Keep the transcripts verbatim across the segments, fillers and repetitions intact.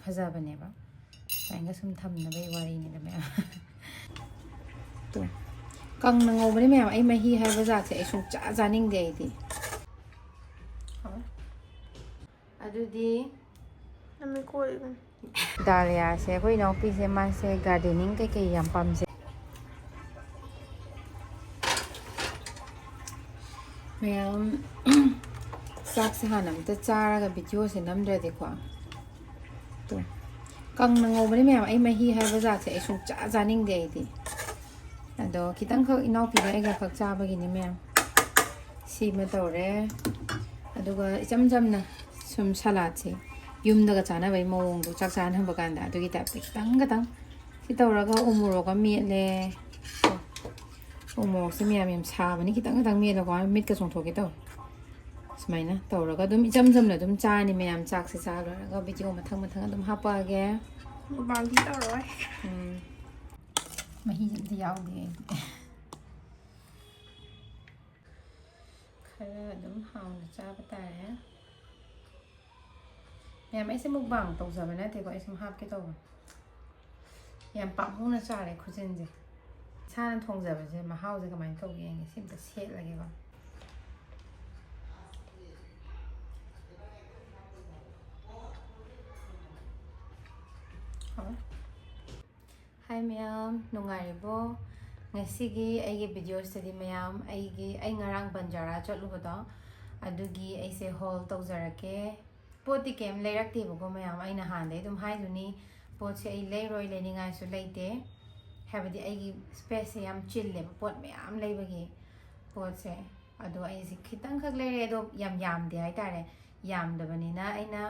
ꯐꯖꯕꯅꯦꯕ꯫ ꯁꯨꯃꯥꯏꯅꯒ ꯁꯨꯝ ꯊꯝꯅꯕꯒꯤ ꯋꯥꯔꯤꯅꯤꯗ ꯃꯌꯥꯝ꯫ ꯇꯣ, ꯀꯪꯅ ꯉꯧꯕꯅꯤ ꯃꯌꯥꯝ꯫ ꯑꯩ ꯃꯍꯤ ꯍꯥꯏꯕ ꯖꯥꯠꯁꯦ ꯑꯩ ꯁꯨꯡꯆꯥ ꯆꯥꯅꯤꯡꯗꯦ ꯑꯩꯗꯤ꯫ ꯑꯗꯨꯗꯤ ꯗꯥꯂꯤꯌꯥꯁꯦ ꯑꯩꯈꯣꯏ ꯏꯅꯥꯎꯄꯤꯁꯦ, ꯃꯥꯁꯦ ꯒꯥꯔꯗꯦꯅꯤꯡ ꯀꯩꯀꯩ ꯌꯥꯝ ꯄꯥꯝꯖꯩ꯫ ꯃꯌꯥꯝ, ꯆꯥꯛꯁꯦ ꯍꯥꯟꯅ ꯑꯝꯇ ꯆꯥꯔꯒ ꯚꯤꯗꯤꯑꯣꯁꯦ ꯅꯝꯗ꯭ꯔꯗꯤꯀꯣ꯫ ꯇꯣ, ꯀꯪꯅ ꯉꯧꯕꯅꯤ ꯃꯌꯥꯝ꯫ ꯑꯩ ꯃꯍꯤ ꯍꯥꯏꯕ ꯖꯥꯠꯁꯦ ꯑꯩ ꯁꯨꯡꯆꯥ ꯆꯥꯅꯤꯡꯗꯦ ꯑꯩꯗꯤ꯫ ꯑꯗꯣ ꯈꯤꯇꯪꯈꯛ ꯏꯅꯥꯎꯄꯤꯒ ꯑꯩꯒꯈꯛ ꯆꯥꯕꯒꯤꯅꯤ ꯃꯌꯥꯝ꯫ ꯁꯤꯃ ꯇꯧꯔꯦ꯫ ꯑꯗꯨꯒ ꯏꯆꯝ ꯆꯝꯅ ꯁꯨꯝ ꯁꯂꯥꯠꯁꯦ ꯌꯨꯝꯗꯒ ꯆꯥꯅꯕꯒꯤ ꯃꯑꯣꯡꯗꯣ, ꯆꯥꯛ ꯆꯥꯅꯕ ꯀꯥꯟꯗ ꯑꯗꯨꯒꯤ ꯇꯥꯏꯞꯇ ꯈꯤꯇꯪ ꯈꯤꯇꯪ꯫ ꯁꯤ ꯇꯧꯔꯒ ꯎꯃꯣꯔꯣꯛ ꯑꯃ ꯃꯦꯠꯂꯦ꯫ ꯎꯃꯣꯔꯣꯛꯁꯦ ꯃꯌꯥꯝ ꯌꯥꯝ ꯁꯥꯕꯅꯤ, ꯈꯤꯇꯪ ꯈꯤꯇꯪ ꯃꯦꯠꯂꯒ ꯃꯤꯠꯀ ꯆꯣꯡꯊꯣꯛꯀꯦ ꯇꯧꯋꯦ꯫ ꯁꯨꯃꯥꯏꯅ ꯇꯧꯔꯒ ꯑꯗꯨꯝ ꯏꯆꯝ ꯆꯝꯅ ꯑꯗꯨꯝ ꯆꯥꯔꯅꯤ ꯃꯌꯥꯝ꯫ ꯆꯥꯛꯁꯦ ꯆꯥ ꯂꯣꯏꯔꯒ ꯚꯤꯗꯤꯑꯣ ꯃꯊꯪ ꯃꯊꯪ ꯑꯗꯨꯝ ꯍꯥꯞꯄꯛꯑꯒꯦ꯫ ꯃꯨꯛꯕꯥꯡꯗꯤ ꯇꯧꯔꯣꯏ꯫ ꯎꯝ꯫ ꯃꯍꯤ ꯑꯝꯇ ꯌꯥꯎꯗꯦ ꯑꯩꯗꯤ꯫ ꯈꯔ ꯑꯗꯨꯝ ꯍꯥꯎꯅ ꯆꯥꯕ ꯇꯥꯔꯦ꯫ ꯃꯌꯥꯝ, ꯑꯩꯁꯦ ꯃꯨꯛꯕꯥꯡ ꯇꯧꯖꯕ ꯅꯠꯇꯦꯀꯣ, ꯑꯩ ꯁꯨꯝ ꯍꯥꯞꯀꯦ ꯇꯧꯕꯅꯦ꯫ ꯌꯥꯝ ꯄꯥꯝꯃꯨꯅ ꯆꯥꯔꯦ ꯈꯨꯖꯤꯟꯁꯦ꯫ ꯏꯁꯥꯅ ꯊꯣꯡꯖꯕꯁꯦ ꯃꯍꯥꯎꯁꯦ ꯀꯃꯥꯏꯅ ꯇꯧꯒꯦ ꯌꯦꯡꯒꯦ꯫ ꯁꯤ ꯑꯝꯇ ꯁꯦꯠꯂꯒꯦꯀꯣ꯫ ꯍꯥꯎ꯫ ꯍꯥꯏ ꯃꯌꯥꯝ, ꯅꯨꯡꯉꯥꯏꯔꯤꯕꯣ? ꯉꯁꯤꯒꯤ ꯑꯩꯒꯤ ꯚꯤꯗꯤꯑꯣꯁꯤꯗꯤ ꯃꯌꯥꯝ, ꯑꯩꯒꯤ, ꯑꯩ ꯉꯔꯥꯡ ꯕꯟꯖꯥꯔꯥ ꯆꯠꯂꯨꯕꯗꯣ, ꯑꯗꯨꯒꯤ ꯑꯩꯁꯦ ꯍꯣꯜ ꯇꯧꯖꯔꯛꯀꯦ꯫ ꯄꯣꯠꯇꯤ ꯀꯩꯝ ꯂꯩꯔꯛꯇꯦꯕꯀꯣ ꯃꯌꯥꯝ, ꯑꯩꯅ ꯍꯥꯟꯅꯗꯩ ꯑꯗꯨꯝ ꯍꯥꯏꯗꯨꯅꯤ, ꯄꯣꯠꯁꯦ ꯑꯩ ꯂꯩꯔꯣꯏ, ꯂꯩꯅꯤꯡꯉꯥꯏꯁꯨ ꯂꯩꯇꯦ꯫ ꯍꯥꯏꯕꯗꯤ ꯑꯩꯒꯤ ꯁ꯭ꯄꯦꯁꯁꯦ ꯌꯥꯝ ꯆꯤꯜꯂꯦꯕ ꯄꯣꯠ ꯃꯌꯥꯝ ꯂꯩꯕꯒꯤ꯫ ꯄꯣꯠꯁꯦ ꯑꯗꯣ ꯑꯩꯁꯦ ꯈꯤꯇꯪꯈꯛ ꯂꯩꯔꯦ, ꯑꯗꯣ ꯌꯥꯝ ꯌꯥꯝꯗꯦ ꯍꯥꯏꯇꯥꯔꯦ꯫ ꯌꯥꯝꯗꯕꯅꯤꯅ ꯑꯩꯅ,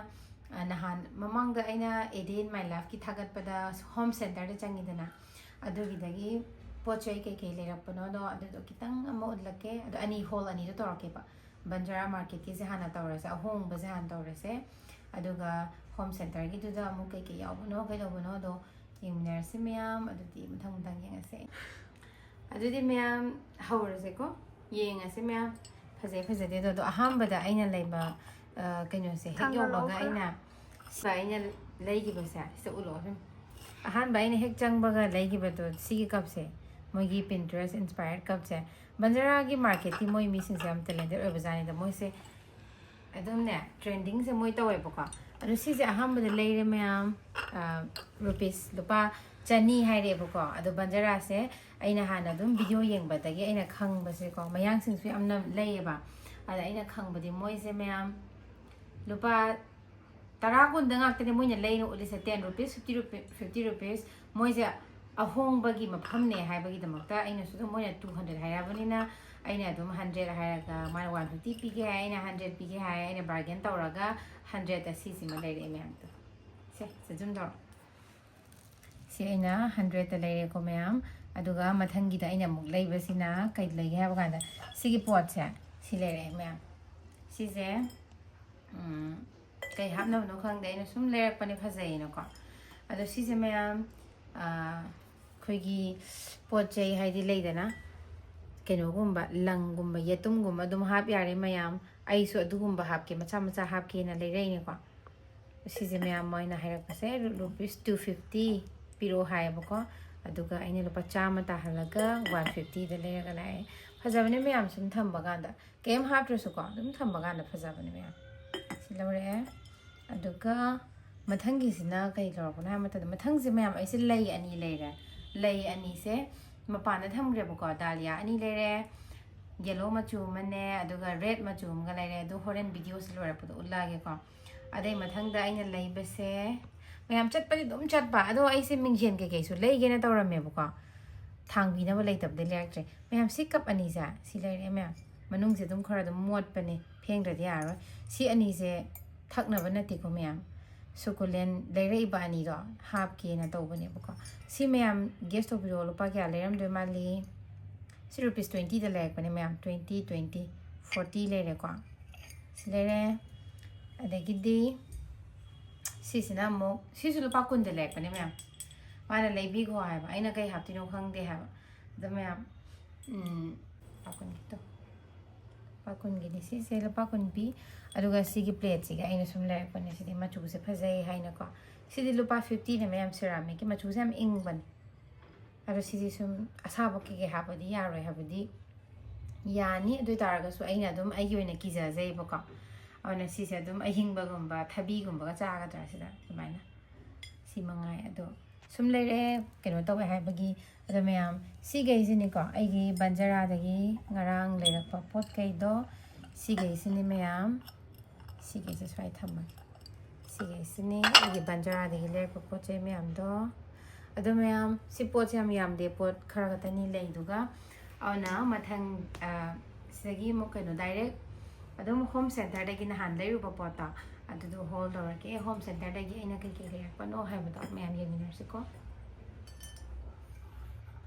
ꯑ, ꯅꯍꯥꯟ ꯃꯃꯥꯡꯗ ꯑꯩꯅ A Day in My Lifeꯀꯤ ꯊꯥꯒꯠꯄꯗ ꯍꯣꯝ ꯁꯦꯟꯇꯔꯗ ꯆꯪꯉꯤꯗꯅ, ꯑꯗꯨꯒꯤꯗꯒꯤ ꯄꯣꯠ ꯆꯩ ꯀꯩꯀꯩ ꯂꯩꯔꯛꯄꯅꯣꯗꯣ ꯑꯗꯨꯗꯣ ꯈꯤꯇꯪ ꯑꯃ ꯎꯠꯂꯛꯀꯦ꯫ ꯑꯗꯣ ꯑꯅꯤ, ꯍꯣꯜ ꯑꯅꯤꯗꯣ ꯇꯧꯔꯛꯀꯦꯕ, ꯕꯟꯖꯥꯔꯥ ꯃꯥꯔꯀꯦꯠꯀꯤꯁꯦ ꯍꯥꯟꯅ ꯇꯧꯔꯁꯦ, ꯑꯍꯣꯡꯕꯁꯦ ꯍꯥꯟꯅ ꯇꯧꯔꯁꯦ, ꯑꯗꯨꯒ ꯍꯣꯝ ꯁꯦꯟꯇꯔꯒꯤꯗꯨꯗ ꯑꯃꯨꯛ ꯀꯩꯀꯩ ꯌꯥꯎꯕꯅꯣ ꯀꯩꯗꯧꯕꯅꯣꯗꯣ ꯌꯦꯡꯃꯤꯟꯅꯔꯁꯤ ꯃꯌꯥꯝ꯫ ꯑꯗꯨꯗꯤ ꯃꯊꯪ ꯃꯊꯪ ꯌꯦꯡꯉꯁꯦ꯫ ꯑꯗꯨꯗꯤ ꯃꯌꯥꯝ ꯍꯧꯔꯁꯦꯀꯣ, ꯌꯦꯡꯉꯁꯦ ꯃꯌꯥꯝ꯫ ꯐꯖꯩ ꯐꯖꯗꯦꯗꯣ꯫ ꯑꯗꯣ ꯑꯍꯥꯟꯕꯗ ꯑꯩꯅ ꯂꯩꯕ, ꯑ, ꯀꯩꯅꯣꯁꯦ ꯍꯦꯛ ꯊꯥꯡꯒꯠꯂꯛꯑꯣ ꯌꯧꯕꯒ ꯈꯔ꯫ ꯑꯩꯅ ꯁꯤꯗ ꯑꯩꯅ ꯂꯩꯈꯤꯕꯁꯦ ꯁꯤꯗ ꯎꯠꯂꯛꯑꯣ ꯁꯨꯝ꯫ ꯑꯍꯥꯟꯕ ꯑꯩꯅ ꯍꯦꯛ ꯆꯪꯕꯒ ꯂꯩꯈꯤꯕꯗꯣ ꯁꯤꯒꯤ ꯀꯞꯁꯦ, ꯃꯣꯏꯒꯤ Pinterest inspired ꯀꯞꯁꯦ꯫ ꯕꯟꯖꯥꯔꯥꯒꯤ ꯃꯥꯔꯀꯦꯠꯇꯤ ꯃꯣꯏ ꯃꯤꯁꯤꯡꯁꯦ ꯌꯥꯝ ꯇꯦꯂꯦꯟꯇꯦꯠ ꯑꯣꯏꯕꯖꯥꯠꯅꯤꯗ꯫ ꯃꯣꯏꯁꯦ ꯑꯗꯨꯝꯅꯦ ꯇ꯭ꯔꯦꯟꯗꯤꯡꯁꯦ ꯃꯣꯏ ꯇꯧꯋꯦꯕꯀꯣ꯫ ꯑꯗꯣ ꯁꯤꯁꯦ ꯑꯍꯥꯟꯕꯗ ꯂꯩꯔꯦ ꯃꯌꯥꯝ, ꯔꯨꯄꯤꯁ ꯂꯨꯄꯥ ꯆꯅꯤ ꯍꯥꯏꯔꯛꯑꯦꯕꯀꯣ꯫ ꯑꯗꯣ ꯕꯟꯖꯥꯔꯥꯁꯦ ꯑꯩꯅ ꯍꯥꯟꯅ ꯑꯗꯨꯝ ꯚꯤꯗꯤꯑꯣ ꯌꯦꯡꯕꯗꯒꯤ ꯑꯩꯅ ꯈꯪꯕꯁꯦꯀꯣ, ꯃꯌꯥꯡꯁꯤꯡꯁꯨ ꯌꯥꯝꯅ ꯂꯩꯌꯦꯕ꯫ ꯑꯗ ꯑꯩꯅ ꯈꯪꯕꯗꯤ ꯃꯣꯏꯁꯦ ꯃꯌꯥꯝ ꯂꯨꯄꯥ ꯇꯔꯥ ꯀꯨꯟꯗ ꯉꯥꯛꯇꯅꯦ ꯃꯣꯏꯅ ꯂꯩꯅ ꯎꯠꯂꯤꯁꯦ, ten rupees, fifty rupees, fifty rupees꯫ ꯃꯣꯏꯁꯦ ꯑꯍꯣꯡꯕꯒꯤ ꯃꯐꯝꯅꯦ ꯍꯥꯏꯕꯒꯤꯗꯃꯛꯇ ꯑꯩꯅꯁꯨ ꯑꯗꯨꯝ ꯃꯣꯏꯅ two hundred ꯍꯥꯏꯔꯕꯅꯤꯅ ꯑꯩꯅ ꯑꯗꯨꯝ hundred ꯍꯥꯏꯔꯒ ꯃꯥꯅ one fifty ꯄꯤꯒꯦ ꯍꯥꯏ, ꯑꯩꯅ hundred ꯄꯤꯒꯦ ꯍꯥꯏ, ꯑꯩꯅ ꯕꯥꯔꯒꯦꯟ ꯇꯧꯔꯒ hundredꯇ ꯁꯤꯁꯤꯃ ꯂꯩꯔꯛꯑꯦ ꯃꯌꯥꯝꯗꯣ꯫ ꯁꯦ, ꯁꯤ ꯖꯨꯝ ꯇꯧꯔꯣ꯫ ꯁꯤ ꯑꯩꯅ hundredꯇ ꯂꯩꯔꯦꯀꯣ ꯃꯌꯥꯝ꯫ ꯑꯗꯨꯒ ꯃꯊꯪꯒꯤꯗ ꯑꯩꯅ ꯑꯃꯨꯛ ꯂꯩꯕꯁꯤꯅ ꯀꯩ ꯂꯩꯒꯦ ꯍꯥꯏꯕ ꯀꯥꯟꯗ ꯁꯤꯒꯤ ꯄꯣꯠꯁꯦ ꯁꯤ ꯂꯩꯔꯛꯑꯦ ꯃꯌꯥꯝ꯫ ꯁꯤꯁꯦ ꯎꯝ, ꯀꯩ ꯍꯥꯞꯅꯕꯅꯣ ꯈꯪꯗꯦ, ꯑꯩꯅ ꯁꯨꯝ ꯂꯩꯔꯛꯄꯅꯦ, ꯐꯖꯩꯌꯦꯅꯀꯣ꯫ ꯑꯗꯣ ꯁꯤꯁꯦ ꯃꯌꯥꯝ, ꯑꯥ, ꯑꯩꯈꯣꯏꯒꯤ ꯄꯣꯠ ꯆꯩ ꯍꯥꯏꯗꯤ ꯂꯩꯗꯅ, ꯀꯩꯅꯣꯒꯨꯝꯕ, ꯂꯪꯒꯨꯝꯕ, ꯌꯦꯇꯨꯝꯒꯨꯝꯕ ꯑꯗꯨꯝ ꯍꯥꯞ ꯌꯥꯔꯦ ꯃꯌꯥꯝ꯫ ꯑꯩꯁꯨ ꯑꯗꯨꯒꯨꯝꯕ ꯍꯥꯞꯀꯦ, ꯃꯆꯥ ꯃꯆꯥ ꯍꯥꯞꯀꯦꯅ ꯂꯩꯔꯛꯏꯅꯦꯀꯣ꯫ ꯁꯤꯁꯦ ꯃꯌꯥꯝ ꯃꯣꯏꯅ ꯍꯥꯏꯔꯛꯄꯁꯦ rupees two fifty ꯄꯤꯔꯛꯑꯣ ꯍꯥꯏꯌꯦꯕꯀꯣ꯫ ꯑꯗꯨꯒ ꯑꯩꯅ ꯂꯨꯄꯥ ꯆꯥꯝꯃ ꯇꯥꯍꯜꯂꯒ one fiftyꯗ ꯂꯩꯔꯒ ꯂꯥꯛꯑꯦ꯫ ꯐꯖꯕꯅꯦ ꯃꯌꯥꯝ, ꯁꯨꯝ ꯊꯝꯕ ꯀꯥꯟꯗ, ꯀꯩꯝ ꯍꯥꯞꯇ꯭ꯔꯁꯨꯀꯣ, ꯑꯗꯨꯝ ꯊꯝꯕ ꯀꯥꯟꯗ ꯐꯖꯕꯅꯦ ꯃꯌꯥꯝ꯫ ꯁꯤ ꯂꯧꯔꯛꯑꯦ꯫ ꯑꯗꯨꯒ ꯃꯊꯪꯒꯤꯁꯤꯅ ꯀꯩ ꯂꯧꯔꯛꯄꯅꯣ ꯍꯥꯏꯕ ꯃꯇꯝꯗ, ꯃꯊꯪꯁꯦ ꯃꯌꯥꯝ ꯑꯩꯁꯦ ꯂꯩ ꯑꯅꯤ ꯂꯩꯔꯦ꯫ ꯂꯩ ꯑꯅꯤꯁꯦ ꯃꯄꯥꯟꯗ ꯊꯝꯈ꯭ꯔꯦꯕꯀꯣ, ꯗꯥꯂꯤꯌꯥ ꯑꯅꯤ ꯂꯩꯔꯦ, ꯌꯦꯂꯣ ꯃꯆꯨ ꯑꯃꯅꯦ, ꯑꯗꯨꯒ ꯔꯦꯗ ꯃꯆꯨ ꯑꯃꯒ ꯂꯩꯔꯦ꯫ ꯑꯗꯨ ꯍꯣꯔꯦꯟ ꯚꯤꯗꯤꯑꯣꯁꯤ ꯂꯣꯏꯔꯛꯄꯗ ꯎꯠꯂꯛꯑꯒꯦꯀꯣ꯫ ꯑꯗꯩ ꯃꯊꯪꯗ ꯑꯩꯅ ꯂꯩꯕꯁꯦ, ꯃꯌꯥꯝ ꯆꯠꯄꯗꯤ ꯑꯗꯨꯝ ꯆꯠꯄ, ꯑꯗꯣ ꯑꯩꯁꯦ ꯃꯤꯡꯖꯦꯜ ꯀꯩꯀꯩꯁꯨ ꯂꯩꯒꯦꯅ ꯇꯧꯔꯝꯃꯦꯕꯀꯣ, ꯊꯥꯡꯕꯤꯅꯕ ꯂꯩꯇꯕꯗꯩ ꯂꯩꯔꯛꯇ꯭ꯔꯦ꯫ ꯃꯌꯥꯝ, ꯁꯤ ꯀꯞ ꯑꯅꯤꯁꯦ ꯁꯤ ꯂꯩꯔꯛꯑꯦ ꯃꯌꯥꯝ꯫ ꯃꯅꯨꯡꯁꯦ ꯑꯗꯨꯝ ꯈꯔ ꯑꯗꯨꯝ ꯃꯣꯠꯄꯅꯦ, ꯐꯦꯡꯗ꯭ꯔꯗꯤ ꯌꯥꯔꯔꯣꯏ꯫ ꯁꯤ ꯑꯅꯤꯁꯦ ꯊꯛꯅꯕ ꯅꯠꯇꯦꯀꯣ ꯃꯌꯥꯝ, ꯁꯨꯀꯨꯂꯦꯟ ꯂꯩꯔꯛꯏꯕ ꯑꯅꯤꯗꯣ ꯍꯥꯞꯀꯦꯅ ꯇꯧꯕꯅꯦꯕꯀꯣ꯫ ꯁꯤ ꯃꯌꯥꯝ ꯒꯦꯁ ꯇꯧꯕꯤꯔꯛꯑꯣ, ꯂꯨꯄꯥ ꯀꯌꯥ ꯂꯩꯔꯝꯗꯣꯏ ꯃꯥꯜꯂꯤ? ꯁꯤ rupees twentyꯗ ꯂꯩꯔꯛꯄꯅꯦ ꯃꯌꯥꯝ, twenty, twenty, forty ꯂꯩꯔꯦꯀꯣ꯫ ꯁꯤ ꯂꯩꯔꯦ꯫ ꯑꯗꯒꯤꯗꯤ ꯁꯤꯁꯤꯅ ꯑꯃꯨꯛ, ꯁꯤꯁꯨ ꯂꯨꯄꯥ ꯀꯨꯟꯗ ꯂꯩꯔꯛꯄꯅꯦ ꯃꯌꯥꯝ꯫ ꯃꯥꯅ ꯂꯩꯕꯤꯈꯣ ꯍꯥꯏꯕ, ꯑꯩꯅ ꯀꯩ ꯍꯥꯞꯇꯣꯏꯅꯣ ꯈꯪꯗꯦ ꯍꯥꯏꯕ꯫ ꯑꯗꯣ ꯃꯌꯥꯝ, ꯎꯝ, ꯂꯨꯄꯥ ꯀꯨꯟꯒꯤꯗꯣ꯫ ꯂꯨꯄꯥ ꯀꯨꯟꯒꯤꯅꯤ ꯁꯤꯁꯦ, ꯂꯨꯄꯥ ꯀꯨꯟ ꯄꯤ꯫ ꯑꯗꯨꯒ ꯁꯤꯒꯤ ꯄ꯭ꯂꯦꯠꯁꯤꯒ ꯑꯩꯅ ꯁꯨꯝ ꯂꯩꯔꯛꯄꯅꯦ, ꯁꯤꯗꯤ ꯃꯆꯨꯁꯦ ꯐꯖꯩ ꯍꯥꯏꯅꯀꯣ꯫ ꯁꯤꯗꯤ ꯂꯨꯄꯥ ꯐꯤꯐꯇꯤꯅꯦ ꯃꯌꯥꯝ, ꯁꯦꯔꯥꯃꯤꯛꯀꯤ ꯃꯆꯨꯁꯦ ꯌꯥꯝ ꯏꯪꯕꯅꯦ꯫ ꯑꯗꯣ ꯁꯤꯗꯤ ꯁꯨꯝ ꯑꯁꯥꯕ ꯀꯩꯀꯩ ꯍꯥꯞꯄꯗꯤ ꯌꯥꯔꯣꯏ ꯍꯥꯏꯕꯗꯤ ꯌꯥꯅꯤ, ꯑꯗꯨ ꯑꯣꯏ ꯇꯥꯔꯒꯁꯨ ꯑꯩꯅ ꯑꯗꯨꯝ ꯑꯩꯒꯤ ꯑꯣꯏꯅ ꯀꯤꯖꯖꯩꯕꯀꯣ꯫ ꯑꯗꯨꯅ ꯁꯤꯁꯦ ꯑꯗꯨꯝ ꯑꯍꯤꯡꯕꯒꯨꯝꯕ, ꯊꯕꯤꯒꯨꯝꯕꯒ ꯆꯥꯒꯗ꯭ꯔꯥ ꯁꯤꯗ ꯑꯗꯨꯃꯥꯏꯅ꯫ ꯁꯤ ꯃꯉꯥꯏ꯫ ꯑꯗꯣ ꯁꯨꯝ ꯂꯩꯔꯛꯑꯦ, ꯀꯩꯅꯣ ꯇꯧꯋꯦ ꯍꯥꯏꯕꯒꯤ꯫ ꯑꯗꯣ ꯃꯌꯥꯝ, ꯁꯤꯈꯩꯁꯤꯅꯤꯀꯣ ꯑꯩꯒꯤ ꯕꯟꯖꯥꯔꯥꯗꯒꯤ ꯉꯔꯥꯡ ꯂꯩꯔꯛꯄ ꯄꯣꯠꯈꯩꯗꯣ꯫ ꯁꯤꯈꯩꯁꯤꯅꯤ ꯃꯌꯥꯝ, ꯁꯤꯈꯩꯁꯦ ꯁ꯭ꯋꯥꯏ ꯊꯝꯃꯒꯦ꯫ ꯁꯤꯈꯩꯁꯤꯅꯤ ꯑꯩꯒꯤ ꯕꯟꯖꯥꯔꯥꯗꯒꯤ ꯂꯩꯔꯛꯄ ꯄꯣꯠ ꯆꯩ ꯃꯌꯥꯝꯗꯣ꯫ ꯑꯗꯣ ꯃꯌꯥꯝ, ꯁꯤ ꯄꯣꯠꯁꯦ ꯌꯥꯝ ꯌꯥꯝꯗꯦ, ꯄꯣꯠ ꯈꯔ ꯈꯛꯇꯅꯤ ꯂꯩꯗꯨꯒ꯫ ꯑꯗꯨꯅ ꯃꯊꯪ, ꯑ, ꯁꯤꯗꯒꯤ ꯑꯃꯨꯛ ꯀꯩꯅꯣ, ꯗꯥꯏꯔꯦꯛ ꯑꯗꯨꯝ ꯍꯣꯝ ꯁꯦꯟꯇꯔꯗꯒꯤ ꯅꯍꯥꯟ ꯂꯩꯔꯨꯕ ꯄꯣꯠꯇꯣ ꯑꯗꯨꯗꯣ ꯍꯣꯜ ꯇꯧꯔꯛꯀꯦ꯫ ꯍꯣꯝ ꯁꯦꯟꯇꯔꯗꯒꯤ ꯑꯩꯅ ꯀꯩꯀꯩ ꯂꯩꯔꯛꯄꯅꯣ ꯍꯥꯏꯕꯗꯣ ꯃꯌꯥꯝ ꯌꯦꯡꯃꯤꯟꯅꯔꯁꯤꯀꯣ꯫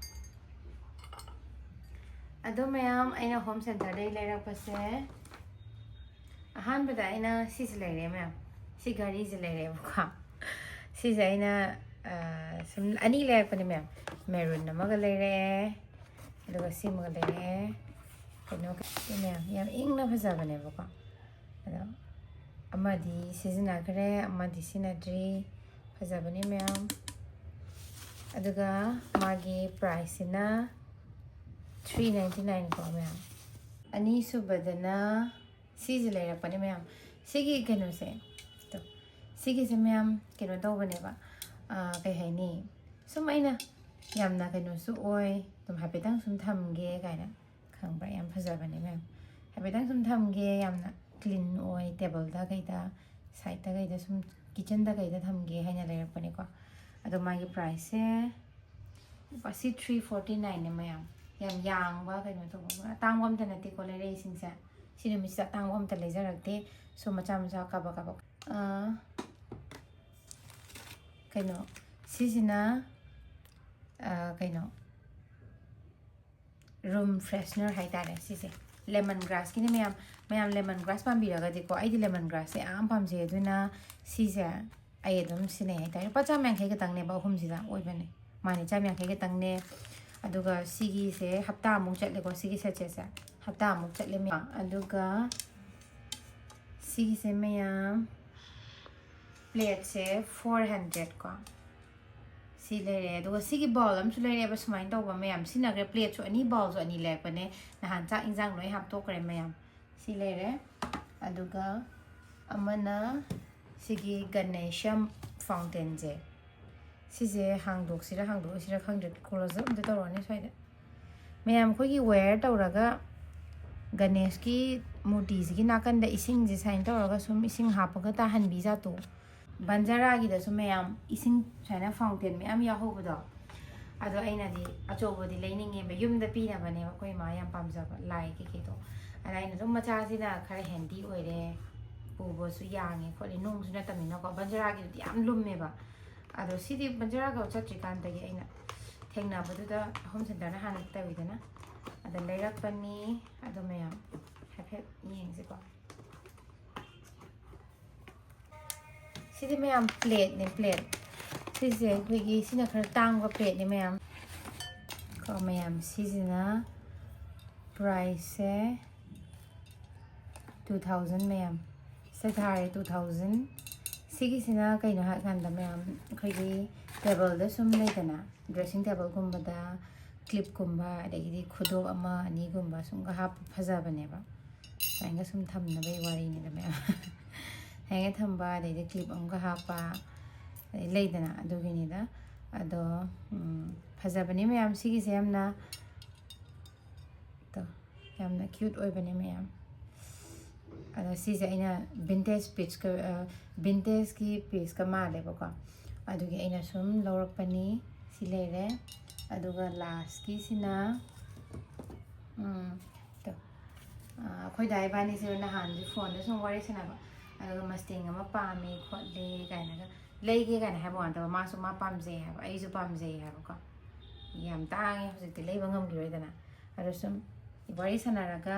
ꯑꯗꯣ ꯃꯌꯥꯝ, ꯑꯩꯅ ꯍꯣꯝ ꯁꯦꯟꯇꯔꯗꯒꯤ ꯂꯩꯔꯛꯄꯁꯦ, ꯑꯍꯥꯟꯕꯗ ꯑꯩꯅ ꯁꯤꯁꯦ ꯂꯩꯔꯦ ꯃꯌꯥꯝ꯫ ꯁꯤ ꯘꯔꯤꯁꯦ ꯂꯩꯔꯦꯕꯀꯣ꯫ ꯁꯤꯁꯦ ꯑꯩꯅ, ꯑ, ꯁꯨꯝ ꯑꯅꯤ ꯂꯩꯔꯛꯄꯅꯦ ꯃꯌꯥꯝ꯫ ꯃꯦꯔꯨꯟ ꯑꯃꯒ ꯂꯩꯔꯦ, ꯑꯗꯨꯒ ꯁꯤꯃꯒ ꯂꯩꯔꯦ꯫ ꯀꯩꯅꯣ, ꯁꯤ ꯃꯌꯥꯝ ꯌꯥꯝ ꯏꯪꯅ ꯐꯖꯕꯅꯦꯕꯀꯣ꯫ ꯑꯗꯣ ꯑꯃꯗꯤ ꯁꯤꯖꯤꯟꯅꯈ꯭ꯔꯦ, ꯑꯃꯗꯤ ꯁꯤꯖꯤꯟꯅꯗ꯭ꯔꯤ꯫ ꯐꯖꯕꯅꯤ ꯃꯌꯥꯝ꯫ ꯑꯗꯨꯒ ꯃꯥꯒꯤ ꯄ꯭ꯔꯥꯏꯁꯁꯤꯅ ꯊ꯭ꯔꯤ ꯅꯥꯏꯟꯇꯤ ꯅꯥꯏꯟ ꯀꯣ ꯃꯌꯥꯝ꯫ ꯑꯅꯤꯁꯨꯕꯗꯅ ꯁꯤꯁꯦ ꯂꯩꯔꯛꯄꯅꯦ ꯃꯌꯥꯝ꯫ ꯁꯤꯒꯤ ꯀꯩꯅꯣꯁꯦ, ꯇꯣ, ꯁꯤꯒꯤꯁꯦ ꯃꯌꯥꯝ ꯀꯩꯅꯣ ꯇꯧꯕꯅꯦꯕ, ꯑꯥ, ꯀꯩ ꯍꯥꯏꯅꯤ, ꯁꯨꯝ ꯑꯩꯅ ꯌꯥꯝꯅ ꯀꯩꯅꯣꯁꯨ ꯑꯣꯏ, ꯑꯗꯨꯝ ꯍꯥꯏꯐꯦꯠꯇꯪ ꯁꯨꯝ ꯊꯝꯒꯦ ꯀꯥꯏꯅ, ꯈꯪꯕ꯭ꯔꯥ? ꯌꯥꯝ ꯐꯖꯕꯅꯦ ꯃꯌꯥꯝ꯫ ꯍꯥꯏꯐꯦꯠꯇꯪ ꯁꯨꯝ ꯊꯝꯒꯦ, ꯌꯥꯝꯅ ꯀ꯭ꯂꯤꯟ ꯑꯣꯏ, ꯇꯦꯕꯜꯗ ꯀꯩꯗ, ꯁꯥꯏꯠꯇ ꯀꯩꯗ, ꯁꯨꯝ ꯀꯤꯠꯆꯟꯗ ꯀꯩꯗ ꯊꯝꯒꯦ ꯍꯥꯏꯅ ꯂꯩꯔꯛꯄꯅꯦꯀꯣ꯫ ꯑꯗꯣ ꯃꯥꯒꯤ ꯄ꯭ꯔꯥꯏꯁꯁꯦ ꯂꯨꯄꯥ ꯁꯤ ꯊ꯭ꯔꯤ ꯐꯣꯔꯇꯤ ꯅꯥꯏꯟꯅꯦ ꯃꯌꯥꯝ꯫ ꯌꯥꯝ ꯌꯥꯡꯕ ꯀꯩꯅꯣ ꯇꯧꯕ, ꯑꯇꯥꯡꯕ ꯑꯝꯇ ꯅꯠꯇꯦꯀꯣ ꯂꯩꯔꯛꯏꯁꯤꯡꯁꯦ꯫ ꯁꯤ ꯅꯨꯃꯤꯠꯁꯤꯗ ꯑꯇꯥꯡꯕ ꯑꯝꯇ ꯂꯩꯖꯔꯛꯇꯦ꯫ ꯁꯨꯝ ꯃꯆꯥ ꯃꯆꯥ ꯀꯥꯕꯛ ꯀꯥꯕꯛ꯫ ꯑꯥ, ꯀꯩꯅꯣ, ꯁꯤꯁꯤꯅ, ꯑꯥ, ꯀꯩꯅꯣ, ꯔꯨꯝ ꯐ꯭ꯔꯦꯁꯅꯔ ꯍꯥꯏꯇꯥꯔꯦ ꯁꯤꯁꯦ꯫ ꯂꯦꯃꯟ ꯒ꯭ꯔꯥꯁꯀꯤꯅꯦ ꯃꯌꯥꯝ꯫ ꯃꯌꯥꯝ ꯂꯦꯃꯟ ꯒ꯭ꯔꯥꯁ ꯄꯥꯝꯕꯤꯔꯒꯗꯤꯀꯣ, ꯑꯩꯗꯤ ꯂꯦꯃꯟ ꯒ꯭ꯔꯥꯁꯁꯦ ꯌꯥꯝ ꯄꯥꯝꯖꯩ, ꯑꯗꯨꯅ ꯁꯤꯁꯦ ꯑꯩ ꯑꯗꯨꯝ ꯁꯤꯖꯤꯟꯅꯩ ꯍꯥꯏꯇꯥꯔꯦ꯫ ꯂꯨꯄꯥ ꯆꯥꯝ ꯌꯥꯡꯈꯩ ꯈꯛꯇꯪꯅꯦꯕ, ꯑꯍꯨꯝꯁꯤꯗ ꯑꯣꯏꯕꯅꯦ꯫ ꯃꯥꯅꯦ, ꯆꯥꯝ ꯌꯥꯡꯈꯩ ꯈꯛꯇꯪꯅꯦ꯫ ꯑꯗꯨꯒ ꯁꯤꯒꯤꯁꯦ ꯍꯞꯇꯥꯃꯨꯛ ꯆꯠꯂꯦꯀꯣ, ꯁꯤꯒꯤ ꯁꯦꯠꯁꯦ꯫ ꯍꯞꯇꯥꯃꯨꯛ ꯆꯠꯂꯦ ꯃꯌꯥꯝ꯫ ꯑꯗꯨꯒ ꯁꯤꯒꯤꯁꯦ ꯃꯌꯥꯝ, ꯄ꯭ꯂꯦꯠꯁꯦ ꯐꯣꯔ ꯍꯟꯗ꯭ꯔꯦꯠ ꯀꯣ꯫ ꯁꯤ ꯂꯩꯔꯦ꯫ ꯑꯗꯨꯒ ꯁꯤꯒꯤ ꯕꯥꯎꯜ ꯑꯃꯁꯨ ꯂꯩꯔꯦꯕ, ꯁꯨꯃꯥꯏꯅ ꯇꯧꯕ ꯃꯌꯥꯝ꯫ ꯁꯤꯟꯅꯈ꯭ꯔꯦ, ꯄ꯭ꯂꯦꯠꯁꯨ ꯑꯅꯤ, ꯕꯥꯎꯜꯁꯨ ꯑꯅꯤ ꯂꯩꯔꯛꯄꯅꯦ꯫ ꯅꯍꯥꯟ ꯆꯥꯛ ꯏꯟꯖꯥꯡ ꯂꯣꯏ ꯍꯥꯞꯇꯣꯛꯈ꯭ꯔꯦ ꯃꯌꯥꯝ꯫ ꯁꯤ ꯂꯩꯔꯦ꯫ ꯑꯗꯨꯒ ꯑꯃꯅ ꯁꯤꯒꯤ ꯒꯅꯦꯁꯝ ꯐꯥꯎꯟꯇꯦꯟꯁꯦ꯫ ꯁꯤꯁꯦ ꯍꯥꯡꯗꯣꯛꯁꯤꯔ ꯍꯥꯡꯗꯣꯛꯑꯣꯏꯁꯤꯔ ꯈꯪꯗ꯭ꯔꯦ꯫ ꯀ꯭ꯂꯣꯖ ꯑꯞ ꯑꯝꯇ ꯇꯧꯔꯛꯑꯣꯅꯦ ꯁ꯭ꯋꯥꯏꯗ꯫ ꯃꯌꯥꯝ, ꯑꯩꯈꯣꯏꯒꯤ ꯋꯦꯌꯔ ꯇꯧꯔꯒ ꯒꯅꯦꯁꯀꯤ ꯃꯨꯔꯇꯤꯁꯤꯒꯤ ꯅꯥꯀꯟꯗ ꯏꯁꯤꯡꯁꯦ ꯁꯨꯃꯥꯏꯅ ꯇꯧꯔꯒ ꯁꯨꯝ ꯏꯁꯤꯡ ꯍꯥꯞꯄꯒ ꯇꯥꯍꯟꯕꯤ ꯖꯥꯠꯇꯣ꯫ ꯕꯟꯖꯥꯔꯥꯒꯤꯗꯁꯨ ꯃꯌꯥꯝ ꯏꯁꯤꯡ ꯁꯨꯃꯥꯏꯅ ꯐꯥꯎꯟꯇꯦꯟ ꯃꯌꯥꯝ ꯌꯥꯎꯍꯧꯕꯗꯣ꯫ ꯑꯗꯣ ꯑꯩꯅꯗꯤ ꯑꯆꯧꯕꯗꯤ ꯂꯩꯅꯤꯡꯉꯦꯕ, ꯌꯨꯝꯗ ꯄꯤꯅꯕꯅꯦꯕ ꯑꯩꯈꯣꯏ ꯏꯃꯥ ꯌꯥꯝ ꯄꯥꯝꯖꯕ ꯂꯥꯏ ꯀꯩꯀꯩꯗꯣ꯫ ꯑꯗ ꯑꯩꯅ ꯑꯗꯨꯝ ꯃꯆꯥꯁꯤꯅ ꯈꯔ ꯍꯦꯟꯗꯤ ꯑꯣꯏꯔꯦ, ꯄꯨꯕꯁꯨ ꯌꯥꯡꯉꯦ ꯈꯣꯠꯂꯦ, ꯅꯨꯡꯁꯨ ꯅꯠꯇꯕꯅꯤꯅꯀꯣ꯫ ꯕꯟꯖꯥꯔꯥꯒꯤꯗꯨꯗꯤ ꯌꯥꯝ ꯂꯨꯝꯃꯦꯕ꯫ ꯑꯗꯣ ꯁꯤꯗꯤ ꯕꯟꯖꯥꯔꯥꯒ ꯆꯠꯇ꯭ꯔꯤꯀꯥꯟꯗꯒꯤ ꯑꯩꯅ ꯊꯦꯡꯅꯕꯗꯨꯗ ꯍꯣꯝ ꯁꯦꯟꯇꯔꯅ ꯍꯥꯟꯅ ꯇꯧꯋꯤꯗꯅ, ꯑꯗ ꯂꯩꯔꯛꯄꯅꯤ꯫ ꯑꯗꯣ ꯃꯌꯥꯝ ꯍꯥꯏꯐꯦꯠ ꯌꯦꯡꯁꯤꯀꯣ꯫ ꯁꯤꯗꯤ ꯃꯌꯥꯝ ꯄ꯭ꯂꯦꯠꯅꯦ, ꯄ꯭ꯂꯦꯠ꯫ ꯁꯤꯁꯦ ꯑꯩꯈꯣꯏꯒꯤ, ꯁꯤꯅ ꯈꯔ ꯇꯥꯡꯕ ꯄ꯭ꯂꯦꯠꯅꯦ ꯃꯌꯥꯝ꯫ ꯀꯣ ꯃꯌꯥꯝ, ꯁꯤꯁꯤꯅ ꯄ꯭ꯔꯥꯏꯁꯁꯦ ꯇꯨ ꯊꯥꯎꯖꯟ ꯃꯌꯥꯝ꯫ ꯁꯤꯗ ꯊꯥꯔꯦ ꯇꯨ ꯊꯥꯎꯖꯟ꯫ ꯁꯤꯒꯤꯁꯤꯅ ꯀꯩꯅꯣ ꯍꯥꯏꯀꯥꯟꯗ ꯃꯌꯥꯝ, ꯑꯩꯈꯣꯏꯒꯤ ꯇꯦꯕꯜꯗ ꯁꯨꯝ ꯂꯩꯗꯅ, ꯗ꯭ꯔꯦꯁꯤꯡ ꯇꯦꯕꯜꯒꯨꯝꯕꯗ ꯀ꯭ꯂꯤꯞꯀꯨꯝꯕ, ꯑꯗꯒꯤꯗꯤ ꯈꯨꯗꯣꯞ ꯑꯃ ꯑꯅꯤꯒꯨꯝꯕ ꯁꯨꯝꯒ ꯍꯥꯞꯄ ꯐꯖꯕꯅꯦꯕ꯫ ꯁꯨꯃꯥꯏꯅꯒ ꯁꯨꯝ ꯊꯝꯅꯕꯒꯤ ꯋꯥꯔꯤꯅꯤꯗ ꯃꯌꯥꯝ꯫ ꯁꯨꯃꯥꯏꯅ ꯊꯝꯕ, ꯑꯗꯩꯗꯤ ꯀ꯭ꯂꯤꯞ ꯑꯃꯒ ꯍꯥꯞꯄ, ꯑꯗꯩ ꯂꯩꯗꯅ, ꯑꯗꯨꯒꯤꯅꯤꯗ꯫ ꯑꯗꯣ, ꯎꯝ, ꯐꯖꯕꯅꯤ ꯃꯌꯥꯝ꯫ ꯁꯤꯒꯤꯁꯦ ꯌꯥꯝꯅ, ꯇꯣ, ꯌꯥꯝꯅ ꯀ꯭ꯌꯨꯠ ꯑꯣꯏꯕꯅꯦ ꯃꯌꯥꯝ꯫ ꯑꯗꯣ ꯁꯤꯁꯦ ꯑꯩꯅ ꯚꯤꯟꯇꯦꯖ ꯄꯤꯁꯀ, ꯑ, ꯚꯤꯟꯇꯦꯖꯀꯤ ꯄꯤꯁꯀ ꯃꯥꯜꯂꯦꯕꯀꯣ꯫ ꯑꯗꯨꯒꯤ ꯑꯩꯅ ꯁꯨꯝ ꯂꯧꯔꯛꯄꯅꯤ꯫ ꯁꯤ ꯂꯩꯔꯦ꯫ ꯑꯗꯨꯒ ꯂꯥꯁꯀꯤꯁꯤꯅ, ꯎꯝ, ꯇꯣ, ꯑ, ꯑꯩꯈꯣꯏ ꯗꯥ ꯏꯕꯥꯅꯤꯁꯦ ꯅꯍꯥꯟꯗꯤ ꯐꯣꯟꯗ ꯁꯨꯝ ꯋꯥꯔꯤ ꯁꯥꯟꯅꯕ, ꯑꯗꯨꯒ ꯃꯁꯇꯦꯡ ꯑꯃ ꯄꯥꯝꯃꯦ ꯈꯣꯠꯂꯦ ꯀꯥꯏꯅꯒ, ꯂꯩꯒꯦ ꯀꯥꯏꯅ ꯍꯥꯏꯕ ꯋꯥ ꯅꯠꯇꯕ, ꯃꯥꯁꯨ ꯃꯥ ꯄꯥꯝꯖꯩ ꯍꯥꯏꯕ, ꯑꯩꯁꯨ ꯄꯥꯝꯖꯩ ꯍꯥꯏꯕꯀꯣ꯫ ꯌꯥꯝ ꯇꯥꯡꯉꯦ ꯍꯧꯖꯤꯛꯇꯤ, ꯂꯩꯕ ꯉꯝꯈꯤꯔꯣꯏꯗꯅ꯫ ꯑꯗꯣ ꯁꯨꯝ ꯋꯥꯔꯤ ꯁꯥꯟꯅꯔꯒ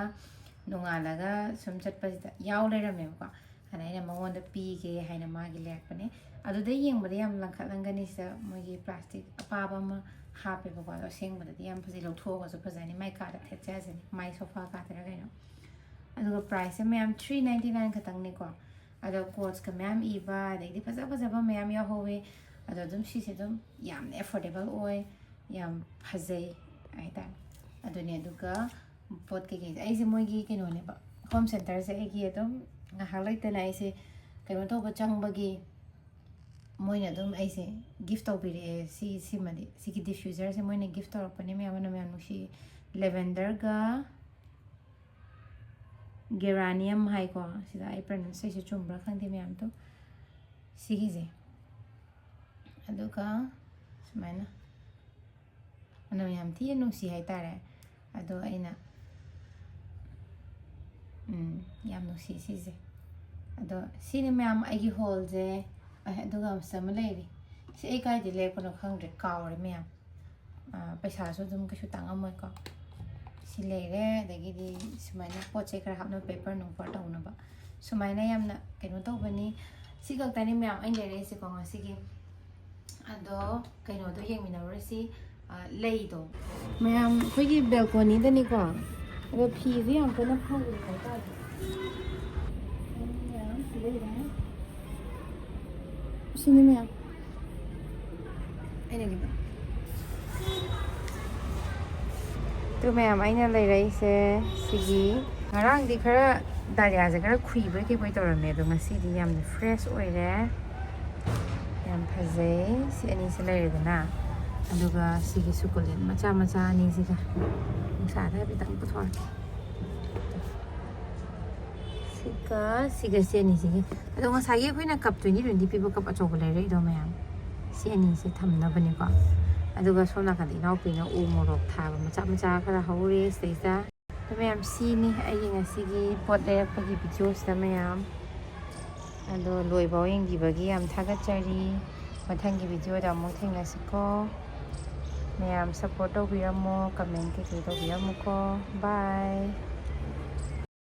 ꯅꯣꯡꯉꯥꯜꯂꯒ ꯁꯨꯝ ꯆꯠꯄꯁꯤꯗ ꯌꯥꯎ ꯂꯩꯔꯝꯃꯦꯕꯀꯣ꯫ ꯑꯗ ꯑꯩꯅ ꯃꯉꯣꯟꯗ ꯄꯤꯒꯦ ꯍꯥꯏꯅ ꯃꯥꯒꯤ ꯂꯩꯔꯛꯄꯅꯦ꯫ ꯑꯗꯨꯗ ꯌꯦꯡꯕꯗ ꯌꯥꯝ ꯂꯪꯈꯠꯂꯝꯒꯅꯤ꯫ ꯁꯤꯗ ꯃꯣꯏꯒꯤ ꯄ꯭ꯂꯥꯁꯇꯤꯛ ꯑꯄꯥꯕ ꯑꯃ ꯍꯥꯞꯄꯦꯕꯀꯣ, ꯑꯗꯣ ꯑꯁꯦꯡꯕꯗꯗꯤ ꯌꯥꯝ ꯐꯖꯩ, ꯂꯧꯊꯣꯛꯑꯒꯁꯨ ꯐꯖꯅꯤ, ꯃꯥꯏ ꯀꯥꯗ ꯊꯦꯠꯆꯔꯁꯤꯅꯤ, ꯃꯥꯏ ꯁꯣꯐꯥ ꯀꯥꯗꯔ ꯀꯩꯅꯣ꯫ ꯑꯗꯨꯒ ꯄ꯭ꯔꯥꯏꯁꯁꯦ ꯃꯌꯥꯝ ꯊ꯭ꯔꯤ ꯅꯥꯏꯟꯇꯤ ꯅꯥꯏꯟ ꯈꯛꯇꯪꯅꯦꯀꯣ꯫ ꯑꯗꯣ ꯀꯣꯠꯁꯀ ꯃꯌꯥꯝ ꯏꯕ, ꯑꯗꯩꯗꯤ ꯐꯖ ꯐꯖꯕ ꯃꯌꯥꯝ ꯌꯥꯎꯍꯧꯋꯦ꯫ ꯑꯗꯣ ꯑꯗꯨꯝ ꯁꯤꯁꯦ ꯑꯗꯨꯝ ꯌꯥꯝꯅ ꯑꯦꯐꯣꯔꯗꯦꯕꯜ ꯑꯣꯏ, ꯌꯥꯝ ꯐꯖꯩ ꯍꯥꯏꯇꯥꯔꯦ꯫ ꯑꯗꯨꯅꯦ꯫ ꯑꯗꯨꯒ ꯄꯣꯠ ꯀꯩꯀꯩꯁꯦ ꯑꯩꯁꯦ ꯃꯣꯏꯒꯤ ꯀꯩꯅꯣꯅꯦꯕ, ꯍꯣꯝ ꯁꯦꯟꯇꯔꯁꯦ ꯑꯩꯒꯤ ꯑꯗꯨꯝ ꯉꯥꯏꯍꯥꯛ ꯂꯩꯇꯅ ꯑꯩꯁꯦ ꯀꯩꯅꯣ ꯇꯧꯕ ꯆꯪꯕꯒꯤ ꯃꯣꯏꯅ ꯑꯗꯨꯝ ꯑꯩꯁꯦ ꯒꯤꯐ ꯇꯧꯕꯤꯔꯛꯑꯦ꯫ ꯁꯤ ꯁꯤꯃꯗꯤ, ꯁꯤꯒꯤ ꯗꯤꯐ꯭ꯌꯨꯖꯔꯁꯦ ꯃꯣꯏꯅ ꯒꯤꯐ ꯇꯧꯔꯛꯄꯅꯦ꯫ ꯃꯌꯥꯝ ꯑꯃꯅ ꯃꯌꯥꯝ ꯅꯨꯡꯁꯤ, ꯂꯦꯚꯦꯟꯗꯔꯒ ꯒꯦꯔꯥꯅꯤꯌꯝ ꯍꯥꯏꯀꯣ꯫ ꯁꯤꯗ ꯑꯩ ꯄ꯭ꯔꯅꯟꯁꯦꯁꯟꯁꯦ ꯆꯨꯝꯕ꯭ꯔꯥ ꯈꯪꯗꯦ ꯃꯌꯥꯝꯗꯣ꯫ ꯁꯤꯒꯤꯁꯦ꯫ ꯑꯗꯨꯒ ꯁꯨꯃꯥꯏꯅ ꯃꯅꯝ ꯌꯥꯝ ꯊꯤꯅ ꯅꯨꯡꯁꯤ ꯍꯥꯏꯇꯥꯔꯦ꯫ ꯑꯗꯣ ꯑꯩꯅ, ꯎꯝ, ꯌꯥꯝ ꯅꯨꯡꯁꯤ ꯁꯤꯁꯦ꯫ ꯑꯗꯣ ꯁꯤꯅꯤ ꯃꯌꯥꯝ ꯑꯩꯒꯤ ꯍꯣꯜꯁꯦ꯫ ꯑꯦ, ꯑꯗꯨꯒ ꯑꯃꯁꯨ ꯑꯃ ꯂꯩꯔꯤ꯫ ꯁꯤ ꯑꯩ ꯀꯥꯏꯗ ꯂꯩꯔꯛꯄꯅꯣ ꯈꯪꯗ꯭ꯔꯦ, ꯀꯥꯎꯔꯦ ꯃꯌꯥꯝ꯫ ꯑꯥ, ꯄꯩꯁꯥꯁꯨ ꯑꯗꯨꯝ ꯀꯩꯁꯨ ꯇꯥꯡꯉꯝꯃꯣꯏꯀꯣ꯫ ꯁꯤ ꯂꯩꯔꯦ꯫ ꯑꯗꯒꯤꯗꯤ ꯁꯨꯃꯥꯏꯅ ꯄꯣꯠ ꯆꯩ ꯈꯔ ꯍꯥꯞꯅꯕ, ꯄꯦꯄꯔ ꯅꯨꯡꯄꯔ ꯇꯧꯅꯕ꯫ ꯁꯨꯃꯥꯏꯅ ꯌꯥꯝꯅ ꯀꯩꯅꯣ ꯇꯧꯕꯅꯤ꯫ ꯁꯤ ꯈꯛꯇꯅꯤ ꯃꯌꯥꯝ ꯑꯩꯅ ꯂꯩꯔꯛꯏꯁꯦꯀꯣ ꯉꯁꯤꯒꯤ꯫ ꯑꯗꯣ ꯀꯩꯅꯣꯗꯣ ꯌꯦꯡꯃꯤꯟꯅꯔꯨꯔꯁꯤ, ꯑ, ꯂꯩꯗꯣ꯫ ꯃꯌꯥꯝ ꯑꯩꯈꯣꯏꯒꯤ ꯕꯦꯜꯀꯣꯅꯤꯗꯅꯤꯀꯣ꯫ ꯑꯗꯣ ꯐꯤꯁꯦ ꯌꯥꯝ ꯀꯟꯅ ꯐꯧꯗꯦ ꯍꯥꯏꯇꯥꯔꯦ꯫ ꯃꯌꯥꯝ ꯁꯤ ꯂꯩꯔꯦ꯫ ꯁꯤꯅꯤ ꯃꯌꯥꯝ꯫ ꯑꯩꯅ ꯀꯩꯅꯣ꯫ ꯑꯗꯨ ꯃꯌꯥꯝ ꯑꯩꯅ ꯂꯩꯔꯛꯏꯁꯦ ꯁꯤꯒꯤ, ꯉꯔꯥꯡꯗꯤ ꯈꯔ ꯗꯥꯂꯤꯌꯥꯁꯦ ꯈꯔ ꯈꯨꯏꯕꯣꯏ ꯀꯩꯕꯣꯏ ꯇꯧꯔꯝꯃꯦ, ꯑꯗꯣ ꯉꯁꯤꯗꯤ ꯌꯥꯝꯅ ꯐ꯭ꯔꯦꯁ ꯑꯣꯏꯔꯦ꯫ ꯌꯥꯝ ꯐꯖꯩ꯫ ꯁꯤ ꯑꯅꯤꯁꯦ ꯂꯩꯔꯦꯗꯅ, ꯑꯗꯨꯒ ꯁꯤꯒꯤ ꯁꯨꯀꯨꯂꯦꯟ ꯃꯆꯥ ꯃꯆꯥ ꯑꯅꯤꯁꯤꯒ ꯅꯨꯡꯁꯥꯗ ꯍꯥꯏꯐꯦꯠꯇꯪ ꯄꯨꯊꯣꯔꯛꯀꯦ꯫ ꯁꯤꯒ ꯁꯤꯒ ꯁꯤ ꯑꯅꯤꯁꯤꯒꯤ꯫ ꯑꯗꯣ ꯉꯁꯥꯏꯒꯤ ꯑꯩꯈꯣꯏꯅ ꯀꯞ ꯇ꯭ꯋꯦꯟꯇꯤ ꯇ꯭ꯋꯦꯟꯇꯤ ꯄꯤꯕ ꯀꯞ ꯑꯆꯧꯕ ꯂꯩꯔꯛꯏꯗꯣ ꯃꯌꯥꯝ, ꯁꯤ ꯑꯅꯤꯁꯦ ꯊꯝꯅꯕꯅꯤꯀꯣ꯫ ꯑꯗꯨꯒ ꯁꯣꯝ ꯅꯥꯀꯟꯗ ꯏꯅꯥꯎꯄꯤꯅ ꯎ ꯃꯣꯔꯣꯛ ꯊꯥꯕ ꯃꯆꯥ ꯃꯆꯥ ꯈꯔ ꯍꯧꯔꯦ ꯁꯤꯗꯩꯁꯤꯗ꯫ ꯑꯗꯣ ꯃꯌꯥꯝ, ꯁꯤꯅꯤ ꯑꯩꯒꯤ ꯉꯁꯤꯒꯤ ꯄꯣꯠ ꯂꯩꯔꯛꯄꯒꯤ ꯚꯤꯗꯤꯑꯣꯁꯤꯗ ꯃꯌꯥꯝ꯫ ꯑꯗꯣ ꯂꯣꯏꯐꯥꯎ ꯌꯦꯡꯕꯤꯕꯒꯤ ꯌꯥꯝ ꯊꯥꯒꯠꯆꯔꯤ꯫ ꯃꯊꯪꯒꯤ ꯚꯤꯗꯤꯑꯣꯗ ꯑꯃꯨꯛ ꯊꯦꯡꯅꯁꯤꯀꯣ꯫ ꯃꯌꯥꯝ ꯁꯞꯄꯣꯔꯠ ꯇꯧꯕꯤꯔꯝꯃꯣ, ꯀꯃꯦꯟ ꯀꯩꯀꯩ ꯇꯧꯕꯤꯔꯝꯃꯨꯀꯣ꯫ ꯕꯥꯏ꯫